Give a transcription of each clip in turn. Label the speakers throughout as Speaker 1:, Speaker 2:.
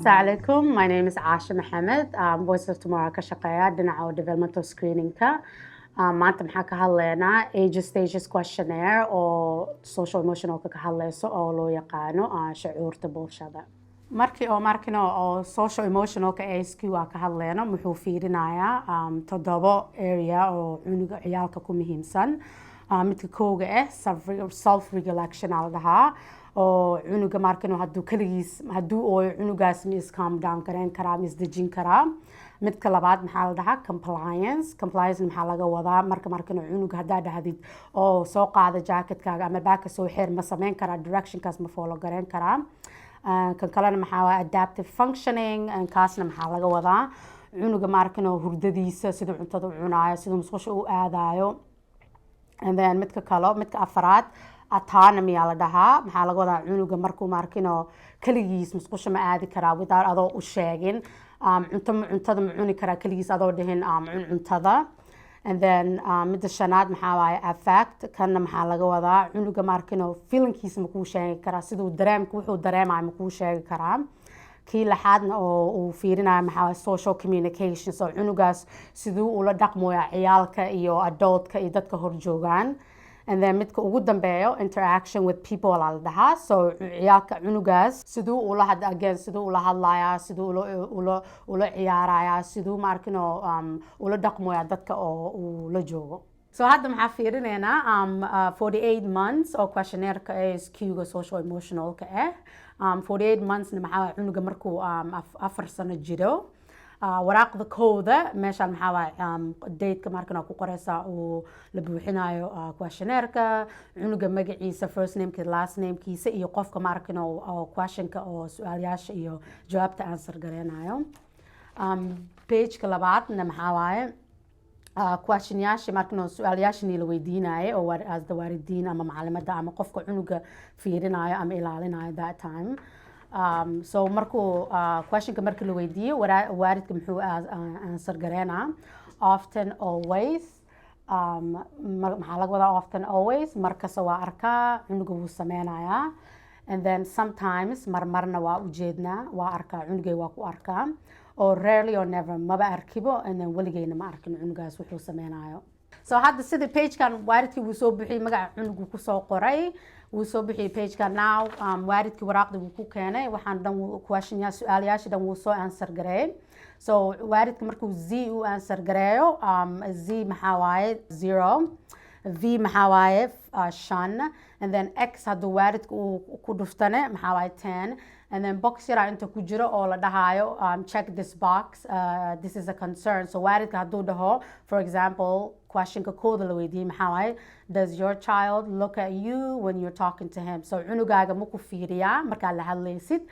Speaker 1: Asalaamu calaykum. My name is Asha Mohammed. Voice of Tomorrow ka shaqeeya dhinaca developmental screening-ka. Maanta maxaa ka hadlaynaa Ages Stages Questionnaire oo social emotionalka ka hadlayso oo loo yaqaano shucuurta bulshada. Markii oo markino oo social emotionalka ASQ waa ka hadlayno, muxuu fiirinayaa toddobo area oo cunuga ciyaalka ku muhiimsan. Midka kooga ah self regulation aa la dhahaa, oo cunuga markino hadduu keligiis hadduu ooyo, cunugaas ma is calm down gareyn karaa, ma isdejin karaa? Midka labaad maxaa la dhahaa? Compliance. Compliance maxaa laga wadaa? Marka markino cunuga haddaa dhahdid oo soo qaada jacketkaaga ama baaka soo xir, ma sameyn karaa directionkaas, ma follow gareyn karaa? Kan kalena maxaa waa adaptive functioning. Kaasna maxaa laga wadaa? Cunuga markino hurdadiisa, siduu cuntada u cunaayo, siduu musqusha u aadayo. And then midka kalo, midka afaraad, autonomy aa la dhahaa. Maxaa laga wadaa? Cunuga markuu markino keligiis musqusha ma aadi karaa without adoo u sheegin? Cunto cuntada ma cuni karaa keligiis adoo dhihin cun cuntada? And then midda shanaad maxaa waaye? Affect. Kanna maxaa laga wadaa? Cunuga markino feelingkiisa ma kuu sheegi karaa, siduu dareemka, wuxuu dareemayo ma kuu sheegi karaa? Kii lixaadna oo uu fiirinayo maxaa waaye? Social communication. So cunugaas siduu ula dhaqmoya ciyaalka iyo adultka iyo dadka horjoogaan. And then midka ugu dambeeyo interaction with people aa la dhahaa. So ciyaalka, cunugaas siduu ula had again siduu ula hadlayaa, siduu ula ciyaarayaa, siduu maarkino ula dhaqmoya dadka oo uu la joogo. So hadda maxaa fiirinaynaa 48 months oo questionnaire-ka ASQ-ga social emotionalka ah. 48 monthsna maxaa waaye? Cunuga markuu 4 sano jiro. Waraaqda kowda meeshaan maxaa waaye? Dateka markan ku qoreysaa uu la buuxinayo questionnaire-ka, cunuga magaciisa, first nameka, last namekiisa, iyo qofka markan oo questionka oo su-aalyaasha iyo jawaabta answer gareynayo. Pageka labaadna maxaa waaye? Questionyaasha markan su-aalyaashani la weydiinayo oo as the waalidiin ama macalimada ama qofka cunuga fiirinayo ama ilaalinayo that time. So markuu questionka marka la weydiiyo, waalidka muxuu answer gareynaa? Often, always. Maxaa laga wadaa often, always? Markasta waa arkaa cunuga wuu sameynayaa. And then sometimes, marmarna waa ujeednaa, waa arkaa, cunugay waa ku arkaa, or rarely or never, maba arkibo, and then weligeyna ma arkin cunugaas wuxuu sameynayo. So hadda sida pagekan waalidkii wuu soo bixiyey, magaca cunugu kusoo qoray, wuu soo bixiyey pagekan. Now waalidkii waraaqdii wuu ku keenay, waxaan dhan questionya su-aalayaashii dhan wuu soo answer gareeyey. So waalidka markuu Z u answer gareeyo, Z maxaa waaye? Zero. V maxaa waaye? Shan. And then X hadduu waalidka uu ku dhuftane maxaa waaye? 10. And then box yaraa inta ku jiro oo la dhahaayo check this box, this is a concern. So waalidka hadduu dhaho, for example, questionka kooda la weydiiyey maxaa waaye? Does your child look at you when you're talking to him? So cunugaaga ma ku fiiriyaa markaa la hadlaysid?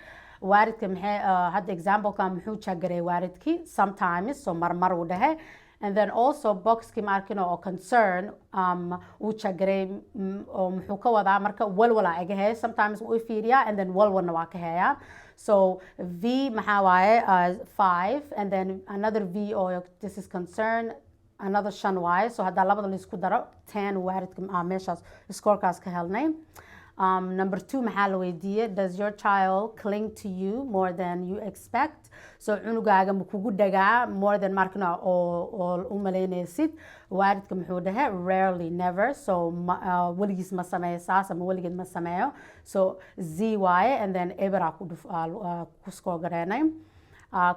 Speaker 1: Waalidka maxay hadda examplekan muxuu check gareey waalidkii? Sometimes, so marmar uu dhahe. And then also boxkii markino oo concern uu check gareey, oo muxuu ka wadaa? Marka walwala iga heey, sometimes wuu fiiriyaa and then walwalna waa ka heeyaa. So V maxaa waaye? Five. And then another V oo this is concern, another shan waaye. So haddaa labada laisku daro, 10 waalidka meeshaas scorekaas ka helnay. Number two maxaa la weydiiyey? Does your child cling to you more than you expect? So cunugaaga ma kugu dhagaa more than markana oo u malaynaysid? Waalidka muxuu dhahay? Rarely, never. So weligiis ma sameeyo saas ama weligeed ma sameeyo. So Z waaye, and then ebera ku dhuf ku score gareynay.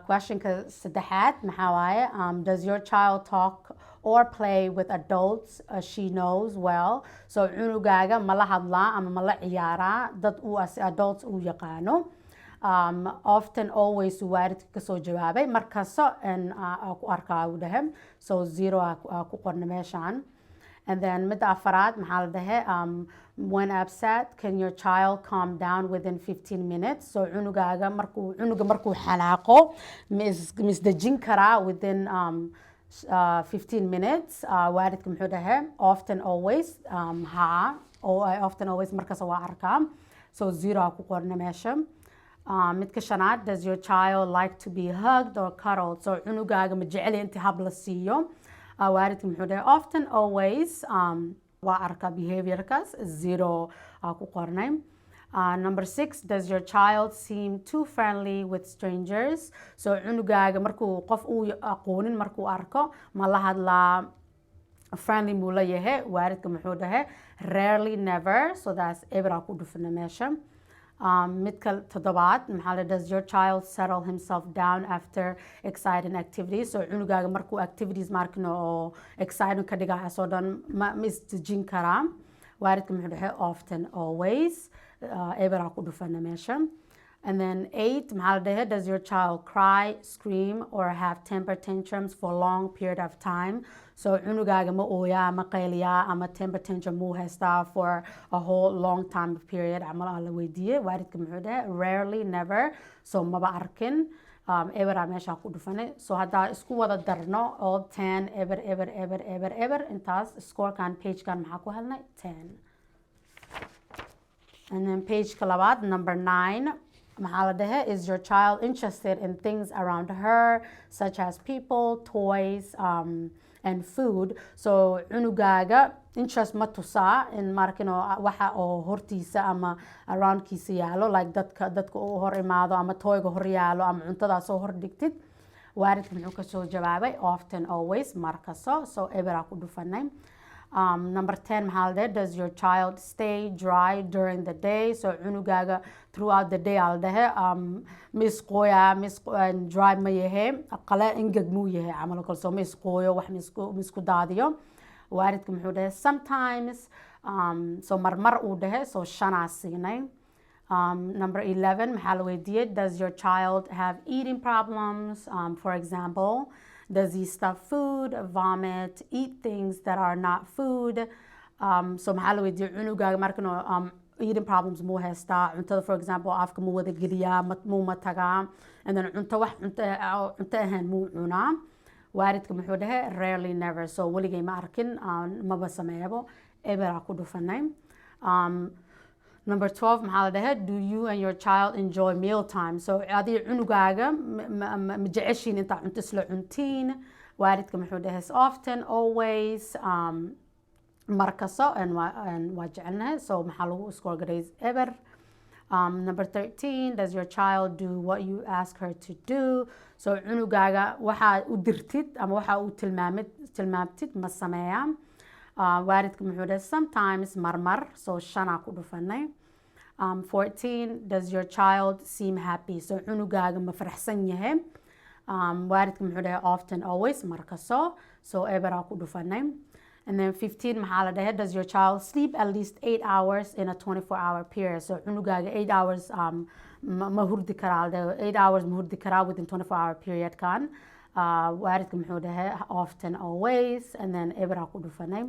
Speaker 1: Questionka saddexaad maxaa waaye? Does your child talk or play with adults she knows well? So cunugaaga ma la hadlaa ama ma la ciyaaraa dad uu as adults uu yaqaano? Often, always waalidka kasoo jawaabay, markasta ku arkaa uu dhahe. So zero aa ku qorna meeshaan. And then midda afaraad maxaa la dhahe? When upset, can your child calm down within 15 minutes? So cunugaaga markuu cunuga markuu xanaaqo, ma isdejin karaa within 15 minutes? Waalidka muxuu dhahe? Often, always, haa, often, always, markasta waa arkaa. So zero aa ku qorna meesha. Midka shanaad, does your child like to be hugged or cuddled? So cunugaaga ma jecel inti hab la siiyo? Waalidka muxuu dhahay? Often, always, waa arkaa behaviorkaas, zero aa ku qornay. Number six, does your child seem too friendly with strangers? So cunugaaga markuu qof uu aqoonin markuu arko, ma la hadlaa, friendly muu la yahay? Waalidka muxuu dhahay? Rarely, never. So that's eberaa ku dhufana meesha. Midka toddobaad maxaa la, does your child settle himself down after exciting activities? So cunugaaga markuu activities markino oo exciting ka dhigaasoo dhan, ma isdejin karaa? Waalidka muxuu dhahay? Often, always. Eberaa ku dhufana meesha. And then eight, maxaa la dhahay? Does your child cry, scream, or have temper tantrums for long period of time? So cunugaaga ma ooyaa, ma qayliyaa, ama temper tantrum muu haystaa for a whole long time period camal aa la weydiiyey. Waalidka muxuu dhahay? Rarely, never. So maba arkin. Eberaa meeshaa ku dhufanay. So haddaa isku wada darno all 10, eber, eber, eber, eber, eber, intaas scorekan pagekan maxaa ku helnay? 10. And then pageka labaad, number nine, maxaa la dhahe? Is your child interested in things around her, such as people, toys, and food? So cunugaaga interest ma tusaa in markino waxa oo hortiisa ama aroundkiisa yaalo, like dadka uu hor imaado ama toyga hor yaalo ama cuntadaa soo hor dhigtid? Waalidka muxuu kasoo jawaabay? Often, always, markaso. So eberaa ku dhufanay. Number 10 maxaa la dhahe? Does your child stay dry during the day? So cunugaaga throughout the day aa la dhahe, ma isqooyaa, ma dry ma yahe, qale ingeg muu yahay camal oo kale, so ma isqooyo, wax ma isku daadiyo? Waalidka muxuu dhahe? Sometimes. So marmar uu dhahe, so shanaa siinay. Number 11 maxaa la weydiiyey? Does your child have eating problems? For example, does he stuff food, vomit, eat things that are not food? So maxaa la weydiiyey? Cunugaaga markan eating problems muu haystaa? Cuntada, for example, afka muu wada geliyaa, muu matagaa, and then cunto wax cunto ahayn muu cunaa? Waalidka muxuu dhahe? Rarely, never. So weligay ma arkin, maba sameeyabo, eberaa ku dhufanay. Number 12 maxaa la dhahe? Do you and your child enjoy meal time? So adiga cunugaaga ma jeceshiin intaa cunto isla cuntiin? Waalidka muxuu dhahe? Often, always, markaso, and waa jecelnahay. So maxaa lagu score gareys? Eber. Number 13, does your child do what you ask her to do? So cunugaaga waxaa u dirtid ama waxaa u tilmaamtid ma sameeyaa? Waalidka muxuu dhahay? Sometimes, marmar. So shanaa ku dhufanay. 14, does your child seem happy? So cunugaaga ma faraxsan yahay? Waalidka muxuu dhahay? Often, always, markaso. So eberaa ku dhufanay. And then 15 maxaa la dhahay? Does your child sleep at least 8 hours in a 24 hour period? So cunugaaga 8 hours ma hurdi karaa la dhahay, 8 hours ma hurdi karaa within 24 hour period kan? Waalidka muxuu dhahay? Often, always, and then eberaa ku dhufanay.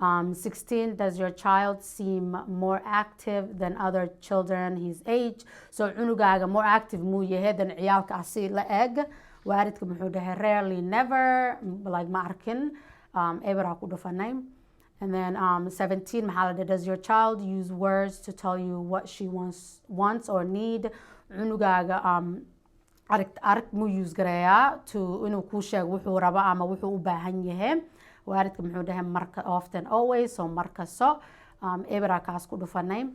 Speaker 1: 16, does your child seem more active than other children his age? So cunugaaga more active muu yahay than ciyaalka asi la eg? Waalidka muxuu dhahay? Rarely, never, like ma arkin. Eberaa ku dhufanay. And then 17 maxaa la dhahay? Does your child use words to tell you what she wants or need? Cunugaaga arag muu use gareeyaa to inuu kuu sheego wuxuu rabo ama wuxuu u baahan yahay? Waalidka muxuu dhahay? Marka often, always, so markaso. Eberaa kaas ku dhufanay.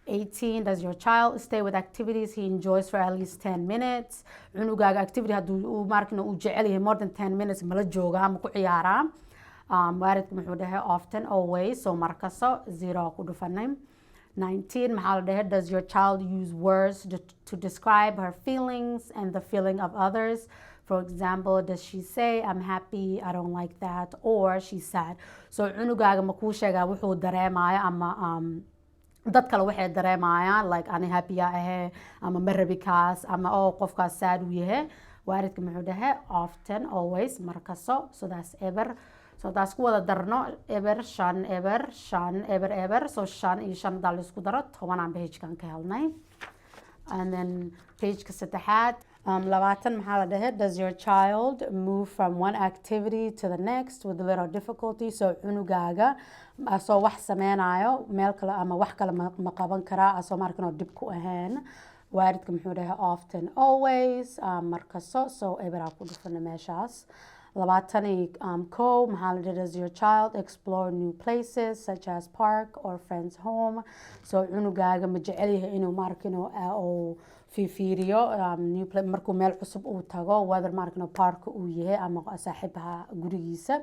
Speaker 1: 18, does your child stay with activities he enjoys for at least 10 minutes? Cunugaaga activity hadduu uu markina uu jecel yahay more than 10 minutes mala joogaa, ma ku ciyaaraa? Waalidka muxuu dhahay? Often, always, so markaso, zero ku dhufanay. 19 maxaa la dhahay? Does your child use words to describe her feelings and the feeling of others? For example, does she say, "I'm happy," "I don't like that," or "She's sad"? So cunugaaga ma kuu sheegaa wuxuu dareemayo ama dad kale waxay dareemayaan, like ani happy ahe ama ma rabi kaas ama oo qofkaas sad uu yahay? Waalidka muxuu dhahay? Often, always, markaso. So that's eber. So haddaas ku wada darno, eber, shan, eber, shan, eber, eber. So shan iyo shan hadaa laisku daro, 10 aan pagekan ka helnay. And then pageka saddexaad, 20 maxaa la dhahay? Does your child move from one activity to the next with little difficulty? So cunugaaga asoo wax sameynayo meel kale ama wax kale ma qaban karaa asoo markan oo dhib ku ahayn? Waalidka muxuu dhahay? Often, always, markaso. So eberaa ku dhufana meeshaas. 21, maxaa la dhahay, does your child explore new places such as park or friend's home? So cunugaaga ma jecel yahay inuu maarkino uu fiifiiriyo new place markuu meel cusub uu tago, whether maarkino park uu yahay ama saaxiibaha gurigiisa?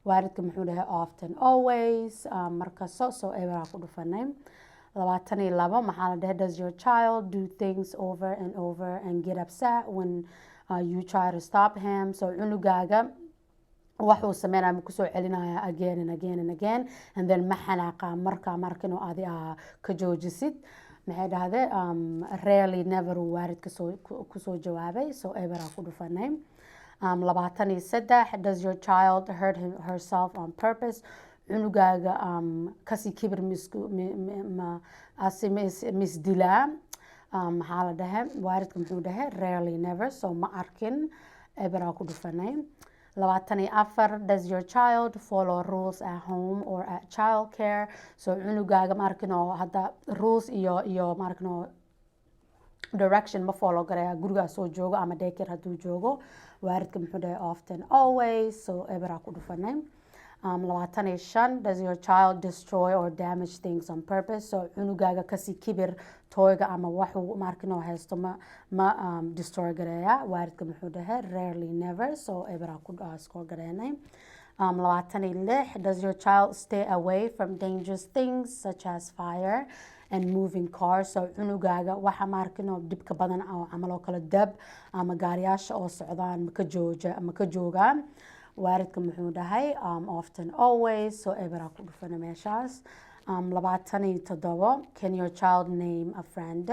Speaker 1: Waalidka muxuu dhahay? Often, always, markasto. So eberaa ku dhufanay. 22, maxaa la dhahay, does your child do things over and over and get upset when you try to stop him? So cunugaaga waxuu sameynaya ma kusoo celinaya again and again and again, and then ma xanaaqa marka marka inuu adi ka joojisid? Maxay dhahde? Rarely, never uu waalidka soo kusoo jawaabay, so eberaa ku dhufanay. 23, does your child hurt herself on purpose? Cunugaaga kasi kibir misku ma asi misdilaa? Maxaa la dhahay, waalidka muxuu dhahay? Rarely, never. So ma arkin, eberaa ku dhufanay. 24, does your child follow rules at home or at child care? So cunugaaga ma arkin oo hadda rules iyo ma arkin oo direction ma follow garaya gurigaa soo joogo ama daycare hadduu joogo? Waalidka muxuu dhahay? Often, always. So eberaa ku dhufanay. 25, does your child destroy or damage things on purpose? So cunugaaga kasi kibir toyga ama waxuu maarkin oo haysto ma destroy gareeya? Waalidka muxuu dhahay? Rarely, never. So eberaa ku score gareynay. 26, does your child stay away from dangerous things such as fire and moving cars? So cunugaaga waxa maarkin oo dhibka badan oo camal oo kale dab ama gaariyaasha oo socdaan maka jooja ma ka joogaan? Waalidka muxuu dhahay? Often, always. So eberaa ku dhufana meeshaas. 27, can your child name a friend?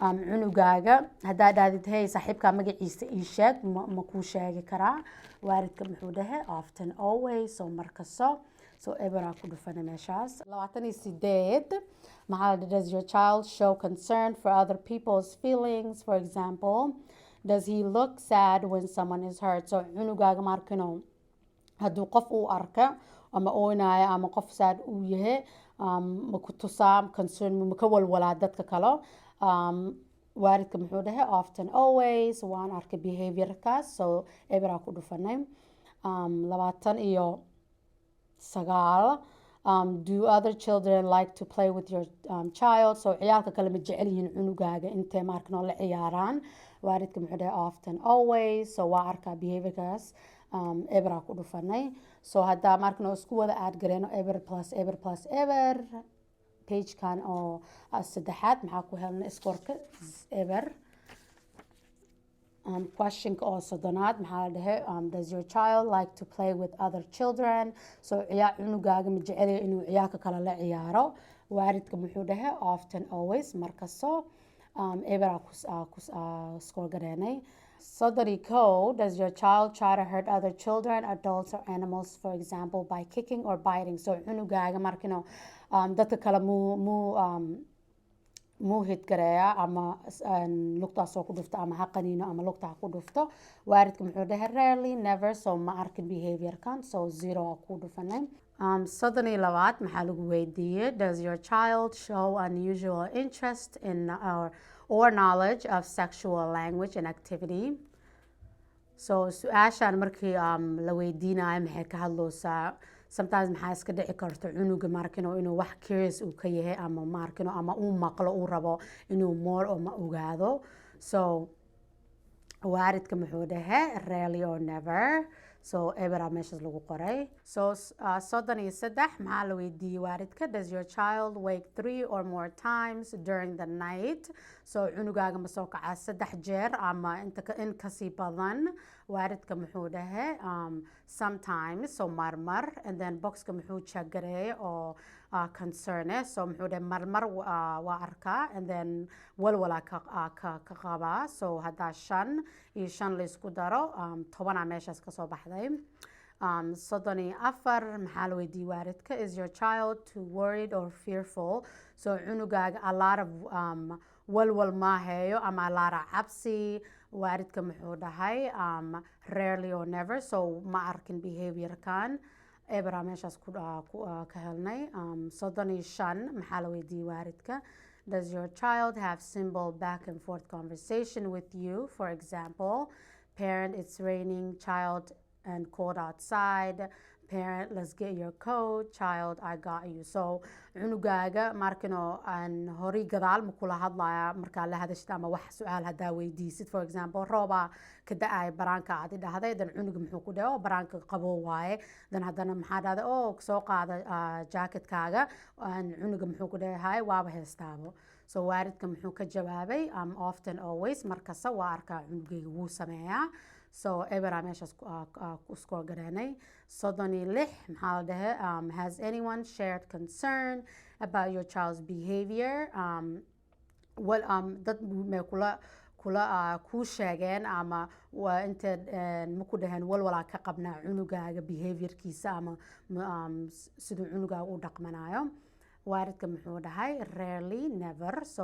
Speaker 1: Cunugaaga haddaa dhahdid, "Hey, saaxiibkaa magaciisa ii sheeg," ma kuu sheegi karaa? Waalidka muxuu dhahay? Often, always. So markasto. So eberaa ku dhufana meeshaas. 28, maxaa la dhahay, does your child show concern for other people's feelings? For example, does he look sad when someone is hurt? So cunugaaga markino hadduu qof uu arka ama ooynaayo ama qof sad uu yahay, ma ku tusaa concern, ma ka walwalaa dadka kale? Waalidka muxuu dhahay? Often, always. Waan arkay behaviorkaas, so eberaa ku dhufanay. 29, do other children like to play with your child? So ciyaalka kale ma jecel yihiin cunugaaga intay markan la ciyaaraan? Waalidka muxuu dhahay? Often, always. So waa arkaa behaviorkaas, eberaa ku dhufanay. So haddaa markan oo isku wada aad gareeno, eber plus eber plus eber, pagekan oo saddexaad maxaa ku helnay? Scoreka eber. Questionka oo 30aad, maxaa la dhahay, does your child like to play with other children? So ciyaa cunugaaga ma jecelaya inuu ciyaalka kale la ciyaaro? Waalidka muxuu dhahay? Often, always, markasto. Eberaa ku score gareenay. 31, does your child try to hurt other children, adults or animals, for example, by kicking or biting? So cunugaaga markino dadka kale muu hit gareeya ama lugtaasoo ku dhufto ama ha qaniino ama lugta ha ku dhufto? Waalidka muxuu dhahay? Rarely, never. So ma arkin behaviorkan, so zero aa ku dhufanay. 32aad, maxaa lagu weydiiyey? Does your child show unusual interest in or knowledge of sexual language and activity? So su-aashaan markii la weydiinayo maxay ka hadleysaa? Sometimes maxaa iska dhici karta cunuga maarkino inuu wax curious uu ka yahay ama maarkino ama uu maqlo, uu rabo inuu more oo ma ogaado. So waalidka muxuu dhahe? Rarely or never. So ebera meeshaas lagu qoray. So 33, maxaa la weydiiyey waalidka? Does your child wake three or more times during the night? So cunugaaga ma soo kacaa saddex jeer ama inta in kasii badan? Waalidka muxuu dhahe? Sometimes, so marmar. And then boxka muxuu check gareeyay oo concern eh? So muxuu dhahe? Marmar waa arkaa, and then walwalaa ka qabaa. So haddaa shan iyo shan laysku daro, 10aa meeshaas kasoo baxday. 34, maxaa la weydiiyey waalidka? Is your child too worried or fearful? So cunugaaga a lot of walwal ma heeyo ama a lot of cabsi? Waalidka muxuu dhahay? Rarely or never. So ma arkin behaviorkan, ebera meeshaas ku ka helnay. 35, maxaa la weydiiyey waalidka? Does your child have simple back and forth conversation with you? For example, parent, "It's raining," child and cold outside. Parent: "Let's get your coat." Child: "I got you." So cunugaaga markino aan horay gadaal ma kula hadlaya markaa la hadashid ama wax su-aal hadaa weydiisid? For example, roobaa ka da-ay banaanka aad dhahday, dan cunuga muxuu ku dhahay? "Oo, banaanka qabow waaye." Dan haddana maxaa dhahday? "Oo, soo qaada jacketkaaga." Cunuga muxuu ku dhahay? "Hay, waaba haystaabo." So waalidka muxuu ka jawaabay? Often, always, markasta waa arkaa cunugayga wuu sameeyaa. So eberaa meeshaas ku score gareynay. 36 maxaa la dhahay? Has anyone shared concern about your child's behavior? Well, dad may kula kuu sheegeen ama waa inteed ma ku dhaheen walwalaa ka qabnaa cunugaaga behaviorkiisa ama siduu cunugaaga u dhaqmanayo? Waalidka muxuu dhahay? Rarely, never. So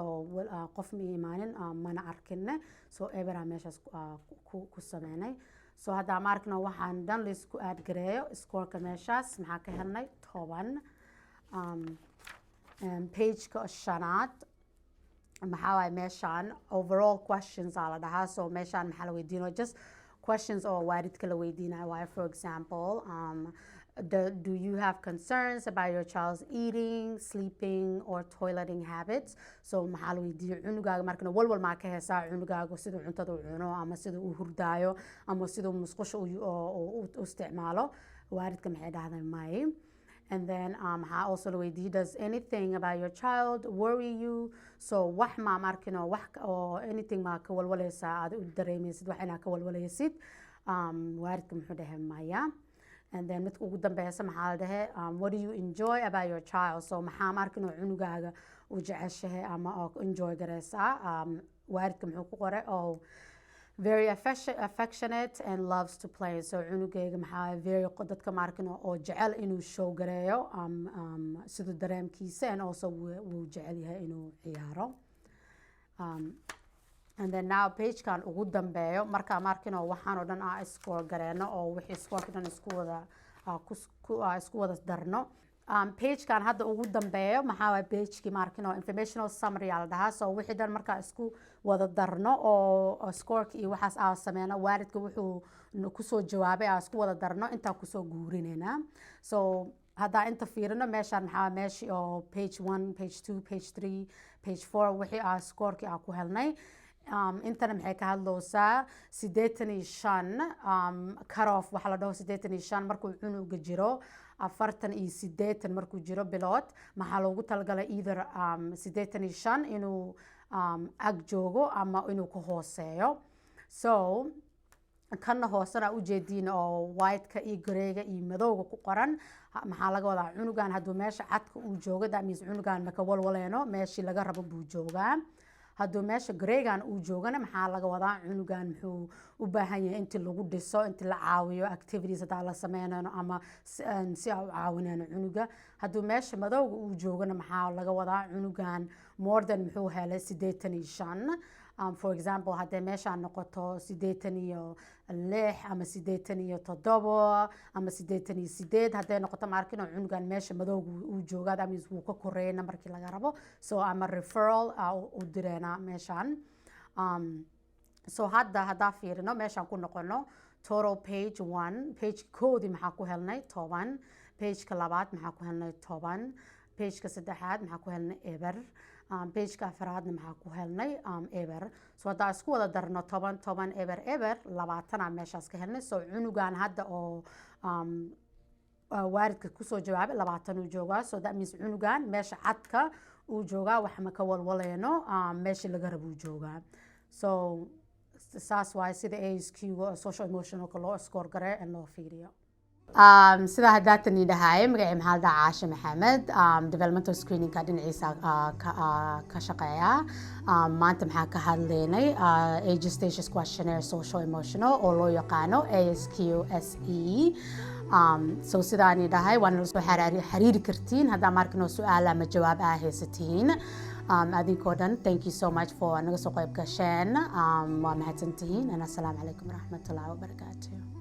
Speaker 1: qof ma imaanin, mana arkine. So eberaa meeshaas ku sameynay. So haddaa ma arkno waxaan dhan laisku add gareeyo, scoreka meeshaas maxaa ka helnay? 10. Pageka shanaad maxaa waaye? Meeshaan overall questions aa la dhahaa. So meeshaan maxaa la weydiinayo? Just questions oo waalidka la weydiinayo waaye. For example, do you have concerns about your child's eating, sleeping or toileting habits? So maxaa la weydiiyey? Cunugaaga markana walwal maa ka heesaa cunugaaga siduu cuntada u cuno ama siduu u hurdaayo ama siduu musqusha u isticmaalo? Waalidka maxay dhahdeen? May. And then maxaa also la weydiiyey? Does anything about your child worry you? So wax ma markino wax oo anything ma ka walwalaysaa, aad u dareemaysid wax inaa ka walwalaysid? Waalidka muxuu dhahay? Maya. And then midka ugu dambeysa maxaa la dhahay? What do you enjoy about your child? So maxaa markino cunugaaga u jeceshahay ama oo enjoy gareysaa? Waalidka muxuu ku qoray? Oh, very affectionate and loves to play. So cunugayga maxaa very dadka maarkin oo jecel inuu show gareeyo siduu dareemkiisa, and also wuu jecel yahay inuu ciyaaro. And then now pagekan ugu dambeeyo, markaa markino waxaan oo dhan aa score gareeno oo wixii scoreka dhan isku wada darno, pagekan hadda ugu dambeeyo maxaa waay? Pagekii markino informational summary aa la dhahaa. So wixii dhan markaa isku wada darno oo scoreka iyo waxaas aa sameyno, waalidka wuxuu kusoo jawaabay aa isku wada darno, intaa kusoo guurineynaa. So haddaa inta fiirino meeshaan maxaa meeshii oo page 1, page 2, page 3, page 4, wixii aa scorekii aa ku helnay. Intana maxay ka hadlowsaa? 85 cutoff waxaa la dhaho. 85 markuu cunuga jiro, 84 markuu jiro bilood, maxaa loogu talagalay? Either 85 inuu ag joogo ama inuu ka hooseeyo. So kanna hoosena ujeediin oo whiteka iyo greyga iyo madowga ku qoran maxaa laga wadaa? Cunugan hadduu meesha cadka uu joogo, that means cunugan maka walwaleeno, meeshii laga rabo buu joogaa. Hadduu meesha greygan uu joogana, maxaa laga wadaa? Cunugan muxuu u baahan yahay inti lagu dhiso, inti la caawiyo, activities hadaa la sameynayno ama si aa u caawinayno cunuga. Hadduu meesha madowga uu joogana, maxaa laga wadaa? Cunugan more than muxuu helay? 85. For example, haddee meeshaan noqoto 86 ama 87 ama 88 hadday noqoto, maarkin cunugan meesha madowga uu joogaa, that means wuu ka koreeyay numberkii laga rabo. So ama referral u direena meeshaan. So hadda haddaa fiirino meeshaan ku noqono total page 1, page koodii maxaa ku helnay? 10. Pageka labaad maxaa ku helnay? 10. Pageka saddexaad maxaa ku helnay? Eber. Pageka afraadna maxaa ku helnay? Eber. So haddaa isku wada darno, 10, 10, eber, eber, 20 meeshaas ka helnay. So cunugan hadda oo waalidka kusoo jawaabay 20 uu joogaa. So that means cunugan meesha cadka uu joogaa, wax ma ka walwaleeno, meesha laga rabo uu joogaa. So saas waaye sida ASQ social emotionalka loo score garee and loo fiiriyo. Sida haddaatan idhahaye, magacii maxaa la dhahaa? Caashe Maxamed, developmental screeningka dhinaciisa ka shaqeeya. Maanta maxaa ka hadlaynay? Age Stages Questionnaire Social Emotional oo loo yaqaano ASQ SE. So sidaan idhahay, waa nala soo xiriiri kartiin haddaa markinoo su-aal ama jawaab aa haysatiin. Adinkoo dhan, thank you so much for naga soo qayb gasheen. Waa mahadsantihiin, and assalaamu calaykum waraxmatullahi wabarakaatu.